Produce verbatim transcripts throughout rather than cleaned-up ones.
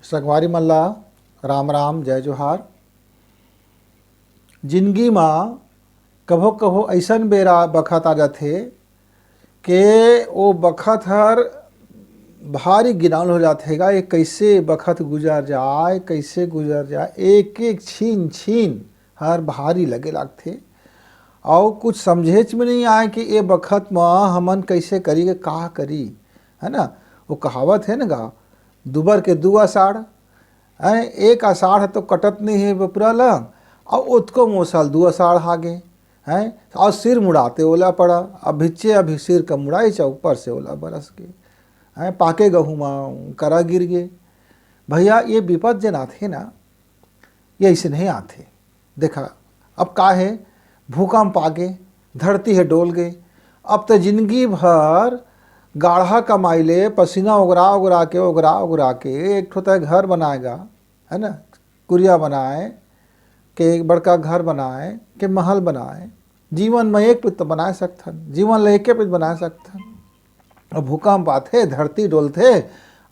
संगवारी मन ला राम राम, जय जोहार। जिंदगी म कभो कभो अइसन बेरा बखत आ जाथे के ओ बखत हर भारी गिनाल हो जाथे गा। ये कइसे बखत गुजर जाए, कइसे गुजर जाए, एक एक छीन छीन हर भारी लगे लागथे। अउ कुछ समझेच में नहीं आए कि ए बखत म हमन कइसे करी, के का करी, है ना? वो कहावत है ना गा, दुबर के दू असाढ़, हैं, एक असाढ़ तो कटत नहीं है बपुरा ला, अउ ओतको मोसाल दू असाढ़ हागे, हैं, अउ सिर मुड़ाते ओला पड़ा। अब भिच्चे अभी सिर का मुड़ाई चा ऊपर से ओला बरस गे, हैं, पाके गहूँ म करा गिर गे। भैया, ये विपद जेन आथे ना, ये ऐसे नहीं आथे। देखा, अब का है, भूकंप आगे, धरती है डोल गई। अब तो जिंदगी भर गाढ़ा कमाई ले, पसीना ओगरा ओगरा के, ओगरा ओगरा के एक ठो तय घर बनाएगा, है ना? कुरिया बनाए, के एक बड़का घर बनाए, के महल बनाए। जीवन में एक पित बनाए सकथन, जीवन ले एके पित बनाए सकथन। अब भूकंप आथे, धरती डोलथे,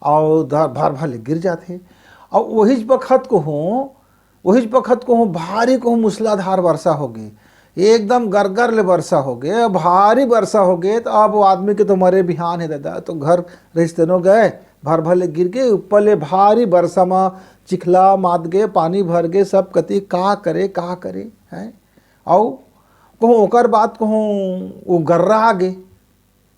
अउ धर-, भर भर ले गिर जाथे। अउ वहीच बखत को हूँ, वहीच बखत को हूँ, भारी को हूँ मूसलाधार वर्षा होगे, एकदम गरगर ले वर्षा होगे, भारी वर्षा होगे, तो अब वो आदमी के तो मरे बिहान है दादा। तो घर रहिस तेनो गए, भर भर ले गिर गए, ऊपर ले भारी वर्षा म चिखला मात गए, पानी भर गए, सब कति का करे, का करे, हैं? अउ कहूँ ओकर बाद कहूँ वो गर्रा आ गे,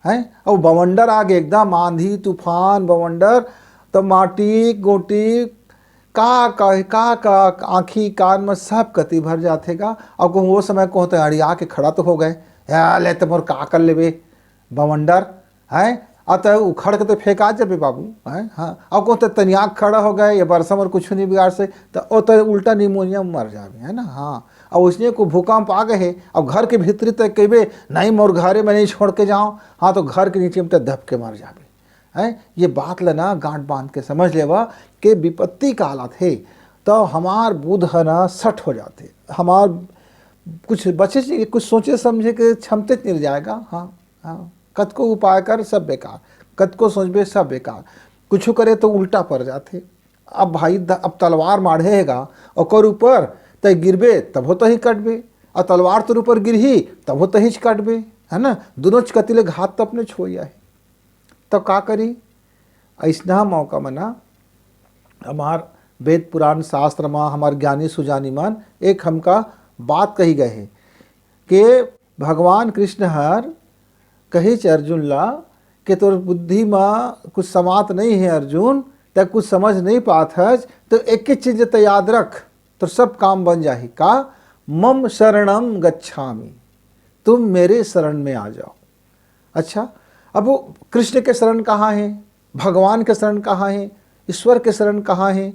हैं? अउ बवंडर आ गे, एकदम आंधी, तूफान, बवंडर, तो माटी, गोटी, का, का, का, का, आँखी, कान में सब कति भर जाथे गा। अउ कहूँ वो समय कहूँ तो अड़िया के खड़ा तो हो गए, "या, ले तो मोर का कर लेबे, बवंडर, हैं? आ तो उखड़ के तो फेंका जाबे बाबू, हैं?" हाँ, अउ कहूँ तो तनिया के खड़ा हो गए, ये बरसा मोर कुछ नहीं बिगाड़ से, तो ओ तो उल्टा निमोनिया में मर जाबे, है ना? हाँ, अउ उसने को भूकंप आ गए है, अब घर के भीतरी तक कहबे, "नहीं, मोर घरे में नहीं छोड़ के जाओ।" हाँ, तो घर के नीचे में तो दब के मर जाबे, हैं? ये बात ल ना गांठ बांध के समझ लेवा के विपत्ति काल आथे, तो हमार बुध ह ना सट हो जाथे, हमार कुछ बचे, कुछ सोचे समझे के क्षमते नहीं रह जाएगा। हाँ, हाँ, कतको उपाय कर, सब बेकार, कतको सोचबे, सब बेकार, कुछ करे तो उल्टा पड़ जाथे। अब भाई द-, अब तलवार माढ़े हेगा, ओकर ऊपर तय गिरबे, तभो तही कटबे, अउ तलवार तोर ऊपर गिरही, तभो तहीच कटबे, है ना? दोनों कति ले घात तो अपने छोई आहे। तो का करी? अइसना मौका म ना हमार वेद पुराण शास्त्र म हमार ज्ञानी सुजानी मन एक हमका बात कही गए हे के भगवान कृष्ण हर कहिच अर्जुन ला के तोर बुद्धि म कुछ समात नहीं है अर्जुन, तै कुछ समझ नहीं पात हच, तो एक ही चीज तै याद रख, तोर सब काम बन जाही। का? मम शरणम गच्छामि, तुम मेरे शरण में आ जाओ। अच्छा, अब वो कृष्ण के शरण कहाँ है, भगवान के शरण कहाँ है, ईश्वर के शरण कहाँ है,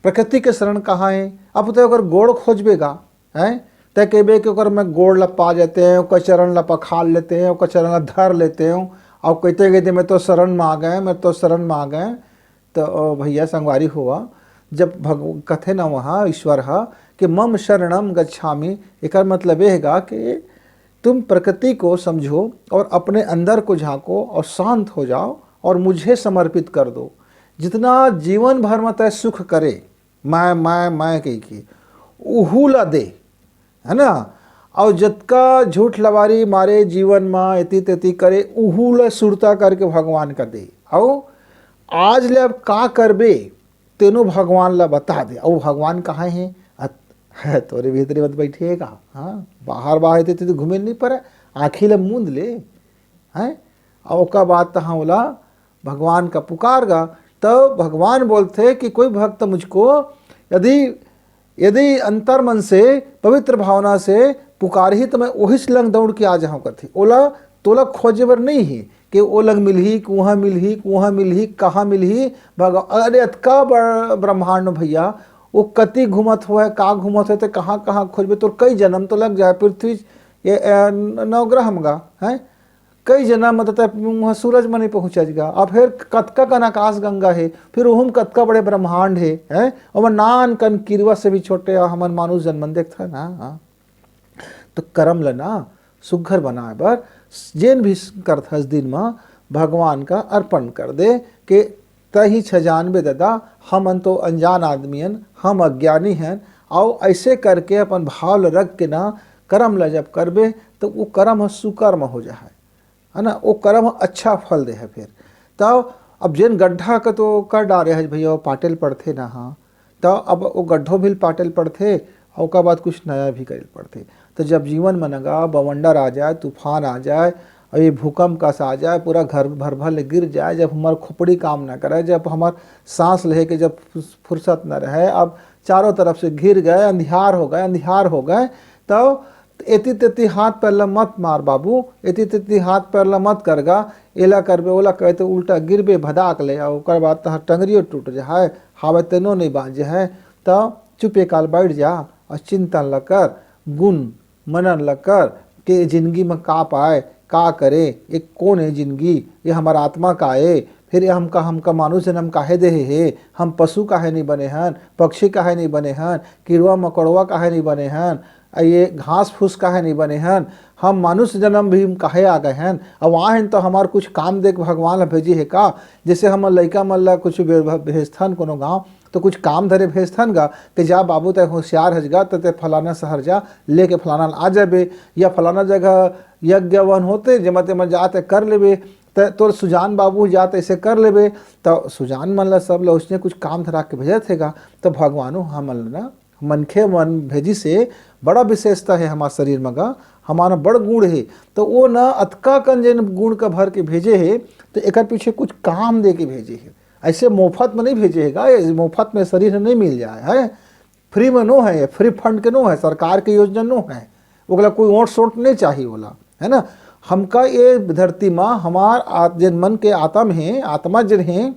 प्रकृति के शरण कहाँ है? अब तो अगर गोड़ खोजबे गा, हैं, तै कहबे कि ओकर मैं गोड़ ला पा जाते हैं, ओकर चरण ला पखार लेते हैं, ओकर चरण ला धर लेते हैं, और कहते कहते मैं तो शरण में आ गए, मैं तो शरण में आ गए। तो ओ भैया संगवारी हुआ, जब भग-, कथे ना वहाँ ईश्वर हा कि मम शरणम गच्छामि, एकर मतलब ये हैगा कि तुम प्रकृति को समझो और अपने अंदर को झांको और शांत हो जाओ और मुझे समर्पित कर दो। जितना जीवन भर में तय सुख करे, मैं, मैं, मैं कही की, उहू ला दे, है ना? और जतका झूठ लबारी मारे जीवन में, एती तेती करे, उहू ला सुरता करके भगवान का दे। और आज ले अब का करबे, तेनो भगवान ला बता दे। और भगवान कहाँ है? अत-, है तोरे भीतरे मत बैठे है का? हाँ, बाहर बाहर एती तेती घूमे नहीं पड़े, आँखी ला मूंद ले, हैं? और ओकर बाद तहाँ ओला भगवान का पुकार गा, तब भगवान बोलते कि कोई भक्त मुझको यदि, यदि अंतर मन से, पवित्र भावना से पुकारही, तो मैं ओहिच लंग दौड़ के आ जाऊँ कथे। ओला, तोला खोजे बर नहीं है कि ओ लंग मिलही, कि वहाँ मिलही, कि वहाँ मिलही, कहाँ मिलही। भग-, अरे, अतका बड़ ब्रह्मांड भैया, वो कति घूमत होय, का घूमत होय, तो कहाँ, कहाँ खोजबे? तोर कई जन्म तो लग जाए, पृथ्वी, ये, ए, न-, नवग्रह में गा, हैं? कई जना मतलब तक वहाँ सूरज में नहीं पहुँचेगा। अब फिर कतका कन आकाश गंगा है, फिर ओहू में कतका बड़े ब्रह्मांड है, हैं? ओमा नान कन किरवा से भी छोटे हमन मानुष जन मन देखथन, हाँ, हाँ। तो करम ल ना सुघर बनाए बर जेन भी करथस दिन म भगवान का अर्पण कर दे के तही छ जानबे ददा, हमन तो अनजान आदमी हन, हम अज्ञानी हन। अउ ऐसे करके अपन भाव ल रख के ना करम ल जब करबे, तो वो करम ह सुकर्म हो जाए, है ना, वो करम ह अच्छा फल दे है। फिर तब अब जेन गड्ढा का तो कर डारे है भैया, वो पाटेल पड़थे ना, हाँ, तो अब वो गड्ढो भी पाटेल पड़थे, और ओकर बाद कुछ नया भी करेल पड़थे। तो जब जीवन में नगा बवंडर आ जाए, तूफान आ जाए, और ये भूकंप कस आ जाए, पूरा घर भर भर ले गिर जाए, जब हमार खोपड़ी काम ना करे, जब हमार सांस लेहे के जब फुर्स-, फुर्सत ना रहे, अब चारों तरफ से घिर गए, अंधियार हो गए, अंधियार हो गए, तो एती तेती हाथ पैर ल मत मार बाबू, एती तेती हाथ पैर ल मत करगा, एला करबे, ओला करबे, तो उल्टा गिरबे भदाक ले, और ओकर बाद तहार टंगरियो टूट जाए, हावे तेनो नहीं बांचे है। तो चुपे काल बैठ जा और चिंतन ल कर, गुण मनन ल कर, के जिंदगी में का पाए, का करे, ये कौन है जिंदगी, ये हमार आत्मा का है, फिर ये हमका, हमका मानुष जन्म काहे देहे हे, हम पशु काहे नहीं बने हन, पक्षी काहे नहीं बने हन, किड़वा मकोड़वा काहे नहीं बने हन, आ ये घास फूस काहे नहीं बने हन, हम मानुष जन्म भी काहे आ गए हन, अब आए हन तो हमार कुछ काम देख भगवान ला भेजे हे का? जैसे हम लइका मन ला कुछ भे-, भेजथन कोनो गाँव, तो कुछ काम धरे भेजथन गा कि जा बाबू, तय होशियार हस गा, त तय फलाना शहर जा, लेके फलाना ला आ जाबे, या फलाना जगह यज्ञ वन होते, जेमा तेमा जा तय कर लेबे, त तोर सुजान बाबू जा तय ऐसे कर लेबे। तो सुजान मन ला, सब ला उसने कुछ काम धरा के भेजत हे गा। तो भगवानो हमन ला ना, मनखे मन भेजी से बड़ा विशेषता है हमार शरीर में गा, हमारा बड़ गुण है। तो वो ना अतका कन जेन गुण का भर के भेजे है, तो एकर पीछे कुछ काम दे के भेजे है। ऐसे मोफत में नहीं भेजे है गा, ये मोफत में शरीर नहीं मिल जाए है, फ्री में नो है, फ्री फंड के नो है, सरकार के योजना नो है, ओकला कोई वोट सोट नहीं चाहिए ओला, है ना। हमका ये धरती में हमार आ-, जेन मन के आत्म है, आत्मा जेन है,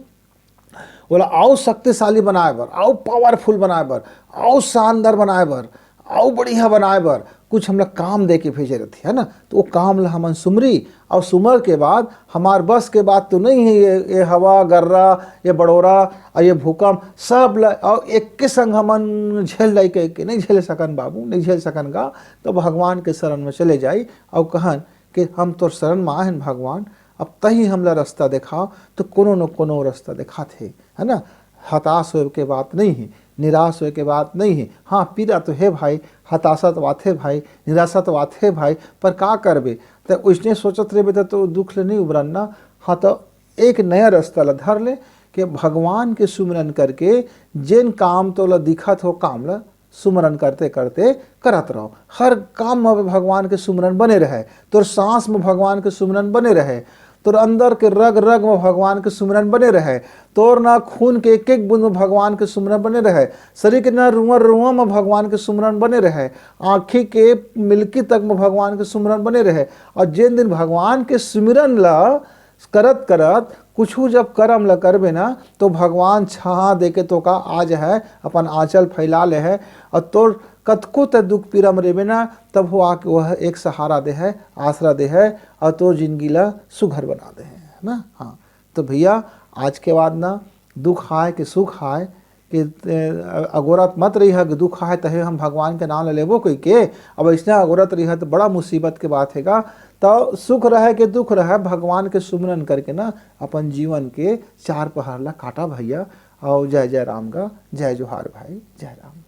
ओला अउ शक्तिशाली बनाए बर, अउ पावरफुल बनाए बर, अउ शानदार बनाए बर, अउ बढ़िया बनाए बर कुछ हमला काम दे के भेजे रहिथे, है ना। तो वो काम ला हमन सुमरी, अउ सुमर के बाद हमार बस के बात तो नहीं है ये, ये हवा गर्रा, ये बड़ोरा और ये भूकंप, सब ला अउ एक के संग हमन झेल डाई कह के, नहीं झेल सकन बाबू, नहीं झेल सकन गा। तो भगवान के शरण में चले जाई अउ कहन कि हम तोर शरण में आए हन भगवान, अब तही हमला रास्ता देखाव। तो कोनो न कोनो रास्ता देखाथे, है ना। हताश होए के बात नहीं है, निराश होए के बात नहीं है। हाँ, पीड़ा तो है भाई, हताशा तो आथे भाई, निराशा तो आथे भाई, पर का करबे? तो उसने सोचत रहबे तो, तो दुख ले नहीं उबरन ना। हाँ, तो एक नया रास्ता ला धर ले कि भगवान के सुमिरन करके जेन काम तोला दिखत हो, काम ला सुमरन करते करते करत रहो। हर काम में भगवान के सुमरन बने रहे, तोर सांस में भगवान के सुमरन बने रहे, तोर अंदर के रग रग में भगवान के सुमरन बने रहे, तोर ना खून के एक एक बूंद में भगवान के सुमरन बने रहे, शरीर के ना रुआ रुआ में भगवान के सुमरन बने रहे, आँखी के मिलकी तक में भगवान के सुमरन बने रहे। और जेन दिन भगवान के सुमिरन ला करत करत कुछु जब करम ल करबे ना, तो भगवान छाहा देके तोका आ जाए, अपन आंचल फैला ले है, और तोर कतको ते दुख पीरा में रेबे ना, तब वो आके वह एक सहारा दे है, आसरा दे है, और तोर जिंदगी ला सुघर बना दे है, है ना। हाँ, तो भैया, आज के बाद ना दुख आए कि सुख आए, कि, ए, अगोरत मत रही है कि दुख आए तहे हम भगवान के नाम ले लेबो कोई के। अब ऐसने अगोरत रही है तो बड़ा मुसीबत के बात हैगा। तो सुख रहे कि दुख रहे, भगवान के सुमिरन करके ना अपन जीवन के चार पहर ला काटा भैया। और जय जय राम गा, जय जोहार भाई, जय राम।